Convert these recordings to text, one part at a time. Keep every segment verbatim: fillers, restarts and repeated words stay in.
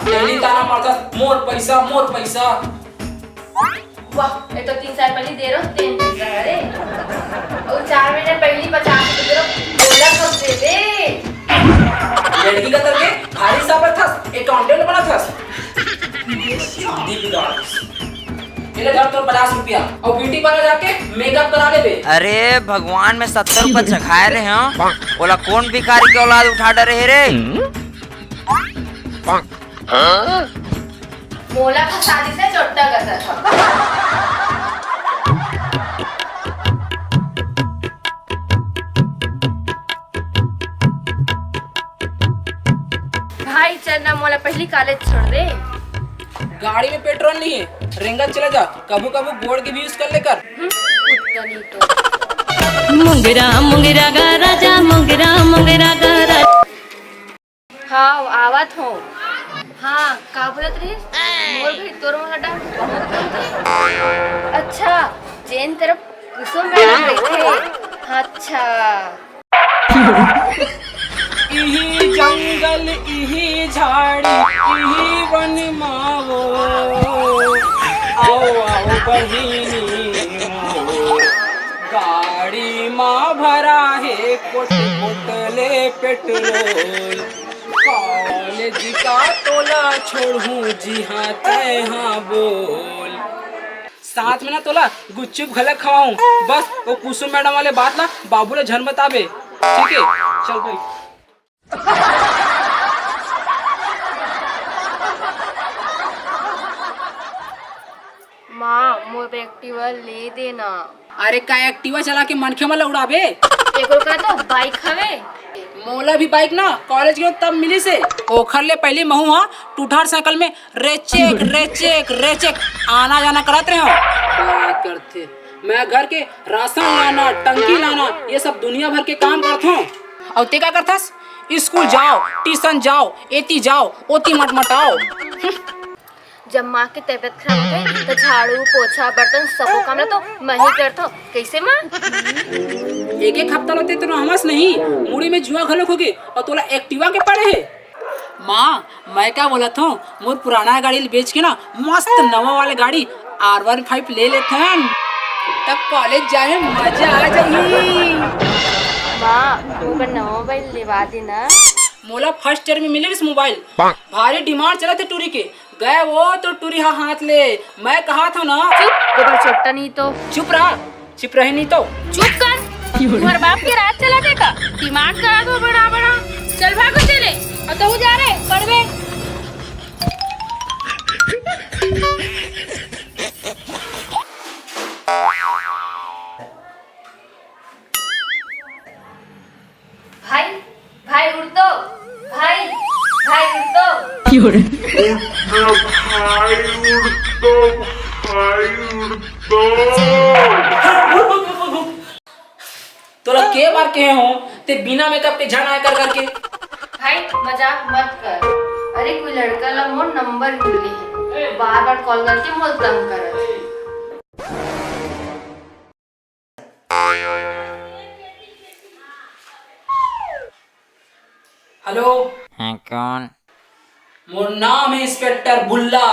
Daily ताना मारथस, "मोर पैसा, मोर पैसा।" वाह, ये तो तीन साल पहले दे रहो, तीन पैसा, अरे। और चार महीने पहले पचास रुपये दे रहो, बोला कब दे दे। लड़की का तरके भारी साबर थस, अकाउंटेंट बना थस। शादी बिगाड़। ये ले धर तोर पचास रुपया, और ब्यूटी पार्लर जाके मेकअप करा लेबे। अरे भगवान, मैं सत्तर रुपया चघाए रहे हूँ, ओला कौन भिखारी के औलाद उठा डरे हे रे? मोला फंसा दिस हे चोट्टा गदर। भाई चल ना, मोला पहली कॉलेज छोड़ दे। गाड़ी में पेट्रोल नहीं है, रेंगत चला जा, कभू कभू गोड़ के भी यूज कर ले कर। हम्म, कुत्ता नहीं तो। मुंगरा मुंगरा गा राजा, मुंगरा मुंगरा गा राजा। हाँ, आवत हो। हाँ, का बोलत रहिस? मोर भाई तोर मोला डांट बहुत बोलथे। अच्छा, जेन तरफ कुसुम मैडम बैठे। अच्छा। इही जंगल, इही झाड़ी, इही वन मावो। आओ, आओ बहिनी मोर। गाड़ी मा भरा हे कोट कोट ले पेट्रोल। कॉलेज का तोला छोड़हूँ जी हाँ तय हाँ बोल। साथ में ना तोला गुपचुप घलक खवाऊं। बस वो कुसुम मैडम वाले बात ना बाबू ला झन बताबे, ठीक है? चल भाई। माँ, मोर एक्टिवा ले देना। अरे का एक्टिवा चला के मनखे मन ला उड़ाबे? एकर का तो बाइक हवे। मोला भी बाइक ना कॉलेज गयो तब मिलिस हे। ओखर ले पहले महू हा टूठार साइकिल में रेचेक, रेचेक, रेचेक आना जाना करत रहे हो। बात करथे, मैं घर के राशन लाना, टंकी लाना, ये सब दुनिया भर के काम करथो। अउ ते का करथस? स्कूल जाओ, ट्यूशन जाओ, एती जाओ, ओती मटमटाओ। जब माँ के तबीयत खराब होथे, तो झाड़ू, पोछा, बर्तन, सबो काम ला तो मैं ही करथो। कैसे माँ? एक एक हफ्ता ला ते तो नहावस नहीं, मुड़ी में जुआ घलोक होगे, और तोला एक्टिवा के पड़े हे। माँ, मैं का बोलत हूँ, मोर पुराना गाड़ी ल बेच के ना मस्त नवा वाला गाड़ी आर वन फाइव ले लेथन, तब कॉलेज जाए में मजा आ जाही। माँ, मोर बर नवा मोबाइल लेवा देना। मोला फर्स्ट ईयर में मिले रिस मोबाइल, भारी डिमांड चलत हे टूरी के, गए वो तो टूरी हा हाथ ले, मैं कहा था ना। चुप, गोबर चोट्टा नहीं तो। चुप रहा। चुप रहे नहीं तो। चुप कर। तुम्हारे बाप के राज चला देखा, दिमाग करा दो बड़ा बड़ा। चल भागो चले, और तू जा रहे पढ़वे। भाई, भाई उठ तो, भाई, भाई उठ तो। तोला के बार कहे हो, ते बिना मेकअप के झन आए कर करके। भाई मजाक मत कर। अरे कोई लड़का ला मोर नंबर मिले हे, बार बार कॉल करके मोर तंग करत हे। हेलो। हाँ, कौन? मोर नाम है इंस्पेक्टर बुल्ला।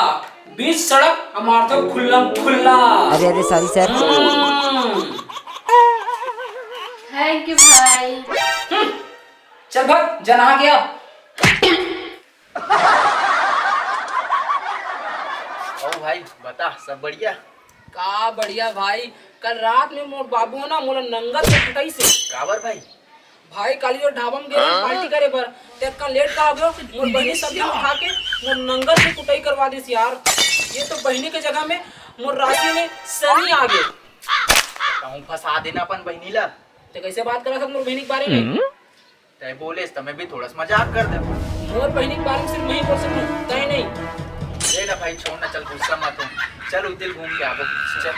बीच सड़क हमार तो खुल्लम खुल्ला। अरे, अरे, sorry sir. Hmm. Thank you भाई। हम्म। चल भाग, जना गया। ओ भाई, बता, सब बढ़िया? का बढ़िया भाई, कल रात में मोर बाबू ना मोला नंगत से कुटाइस हे। काबर भाई? भाई, काली जो ढाबा में गे रहे पार्टी करे बर, तेकर लेट का हो गयो, मोर बहिनी सब जन उठा के मोर नंगत से कुटाई करवा दिस यार। ये तो बहिनी के जगह में मोर राशि में शनि आ गए। कहूँ फंसा देना अपन बहिनी ला। ते कैसे बात करा था मोर बहिनी के बारे में? तय बोलेस त मैं भी थोड़ा सा मजाक कर दे। मोर बहिनी के बारे में सिर्फ मैं ही बोल सकूं, तय नहीं। ले ना भाई, छोड़ ना, चल गुस्सा मत हो, चल उधर घूम के आबो, चल।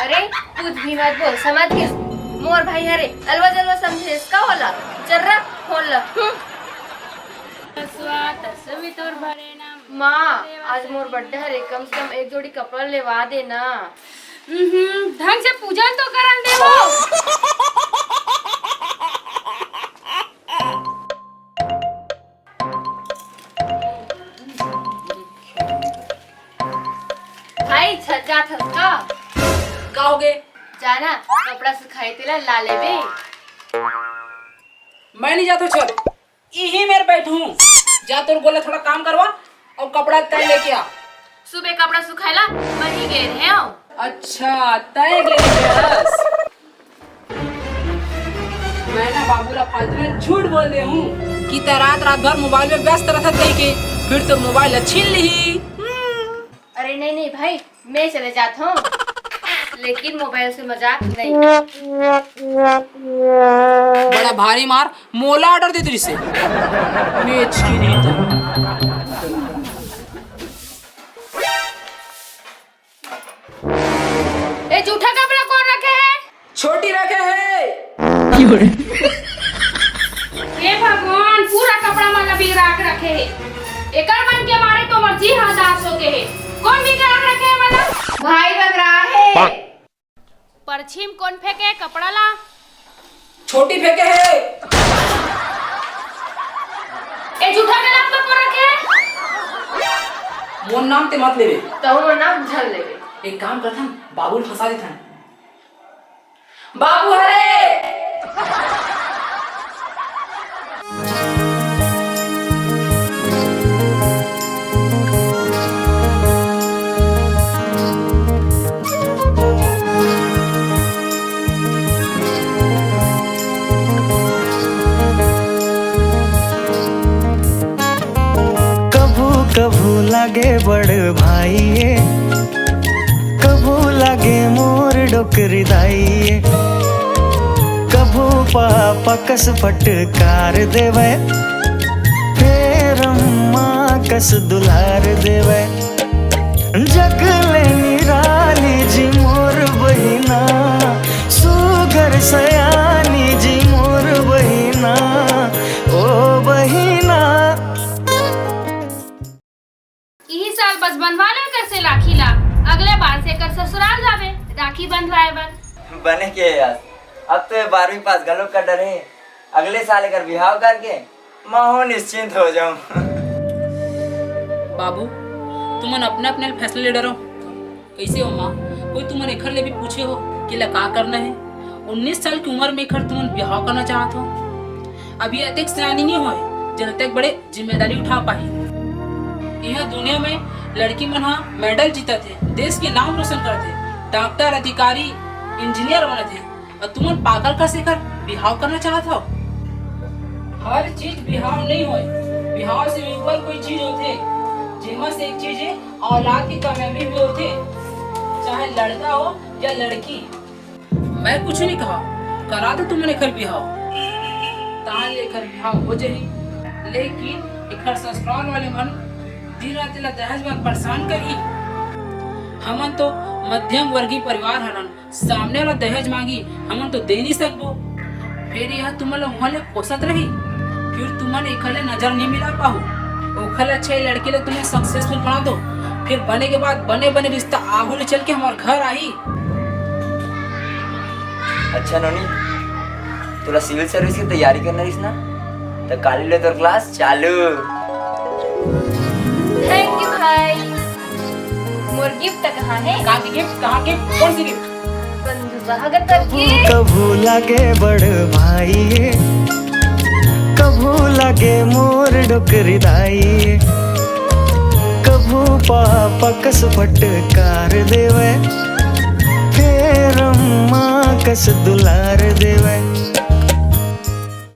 अरे कुछ भी मत बोल, समझ गिस? मोर भाई हरे, अलवा जलवा समझेस का होला? चल रख फोन ला। हम्म। माँ, आज मोर बर्थडे हरे, कम से कम एक जोड़ी कपड़ा लेवा दे ना। उहुं, ढंग से पूजा तो करन दे वो। होगे। जाना, कपड़ा सुखाई तेला ला लेबे। मैं नहीं जाता छत, इही मेर बैठूं। जा तोर गोला थोड़ा काम करवा और कपड़ा तय लेके आ। सुबह कपड़ा सुखाएला वही गे रहे हो। अच्छा, तय गे रहे हस। मैं ना बाबू ला फालतू में झूठ बोल दे हूँ कि तै रात रात भर मोबाइल में व्यस्त रहत कही के, फिर तो मोबाइल ला छीन ली। अरे नहीं नहीं भाई, मैं चले जात हूँ, लेकिन मोबाइल से मजाक नहीं। बड़ा भारी मार, मोला ऑर्डर दे दे रिसे। मेच की नहीं तो। ए जूठा कपड़ा कौन रखे है? छोटी रखे है। हे भगवान, पूरा कपड़ा मन ला बिगड़ा के रखे हे। एकर मन के मारे तो मोर जी हा दास हो गे हे। कोन बिगड़ा के रखे हे मन ला? भाई बगरा हे। परछिम कोन फेंके कपड़ा ला? छोटी फेंके हे। ए जूठा के लात में कोन रखे हे? मोर नाम ते मत लेबे। तहु मोर नाम झन लेबे। एक काम करथन, बाबू ल फंसा देथन। बाबू हरे। कभू कभू लागे बड़ भाई ये, कभू लागे मोर डोकरी दाई ये। कभू पापा कस फटकार देवे, फेर अम्मा कस दुलार देवे। जग ले निराली जी मोर बहिना, सुघर सयानी जी मोर बहिना, ओ बहिना। इही साल बस बंधवा ले कर से राखी ला, अगले बार से कर ससुराल जाबे राखी बंधवाए बर। बने के यार, अब तो ये बारहवीं पास घलो कर डरे, अगले साल एकर बिहाव करके महूं निश्चिंत हो जाऊं। बाबू, तुमन अपने अपने फैसला ले डरो। कैसे हो माँ? कोई तुमन एखर ले भी पूछे हो कि ला का करना है? उन्नीस साल की उम्र में एखर तुमन बिहाव करना चाहत हो? अभी अतेक सियानी नहीं होए, जन अतेक बड़े जिम्मेदारी उठा पाही। यह दुनिया में लड़की मन हा मेडल जीतत हे, देश के नाम रोशन करत हे, डॉक्टर, अधिकारी, इंजीनियर बनत हे, और तुमन पागल कस एकर बिहाव करना चाहत हो? हर चीज बिहाव नहीं होए, बिहाव से ऊपर कोई चीज होथे, जेमा से एक चीज हे औलाद की कामयाबी भी होथे, चाहे लड़का हो या लड़की। मैं कुछ नहीं कहा, करा दो तुमन एकर बिहाव, तान ले एकर बिहाव हो जाही। लेकिन एकर ससुराल वाले मन दिन रात ला दहेज बर परेशान करही। हमन तो मध्यम वर्गीय परिवार हरन, सामने वाला दहेज मांगी, हमन तो दे नहीं सकबो। फिर यह तुमन ला उहाँ ले कोसत रही, फिर तुमन एकर ले नजर नहीं मिला पाहू। ओखर ले अच्छा ये लड़की ला तुमन successful बना दो, फिर बने के बाद बने बने रिश्ता आगू ले चल के हमार घर आही। अच्छा नोनी, तोला सिविल सर्विस की तैयारी करना रहिस ना, त काली ले तोर क्लास चालू। थैंक यू भाई। मोर गिफ्ट कहाँ है? कहाँ की गिफ्ट? कहाँ गिफ्ट? कौन सी गिफ्ट? बंधु बहादुर करके। कभू लागे बड़ भाई ये, कभू लागे मोर डोकरी दाई ये, कभू पापा कस फटकार देवे, फेर अम्मा कस दुलार देवे।